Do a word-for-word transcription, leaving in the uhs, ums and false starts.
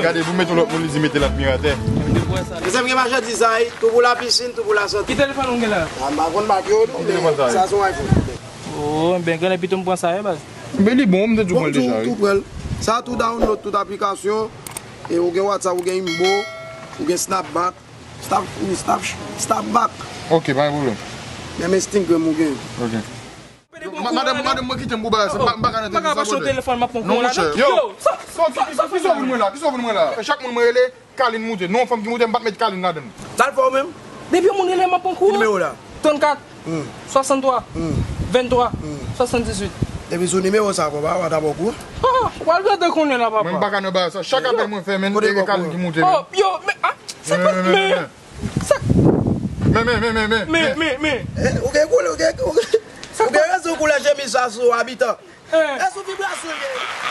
Gade, pou mete yon lòt moun, li di mete l admiratè. Mezanmi, gen machandiz sa, wi. Tou pou la piscine, tou pou la sante. Ki telefòn ou gen la? Ah, m pa konn mak yo, non, men sa se yon iPhone. Oh, ben, grann, epi tou m pran sa, wi, baz. Men li bon, m te di w pran l deja, wi. Tou pran l. Sa tou download tout aplikasyon. E ou gen WhatsApp, ou gen Imo, ou gen Snapback. Snap, Snap, Snapback. Ok, pa gen pwoblèm. Menm Instagram ou gen. Ok. Ma-, madanm, madanm, mwen kite m pou bagay sa. M pa, m pa ka nan telefòn, m ap pran kou la. Yo, sa, sa, sa, sa, kisa w vin mwen la? Kisa w vin mwen la? Chak moun mwen rele, Kalin moute. Non, fanm ki moute, m pa t met Kalin ladan l. Sa l fè w menm? Depi yon moun rele m, m ap pran kou. Ki nimewo la? Trannkat, swasanntwa, venntwa, swasanndizuit. Depi sou nimewo sa, papa, w ap pran kou. Ah, w al gade konnen la, papa. Mwen, m pa ka nan bagay sa. Chak apèl mwen fè, men, e Kalin ki moute. Oh, yo, men, ah, se pa, men, men, men. Sa. Men, men, men, men, men. Men, men, men. Eh, ou gen koulè, ou gen, ou gen, ou gen rezon koulè chemiz sa sou abitan. Eh. E sou vibrasyon l ye.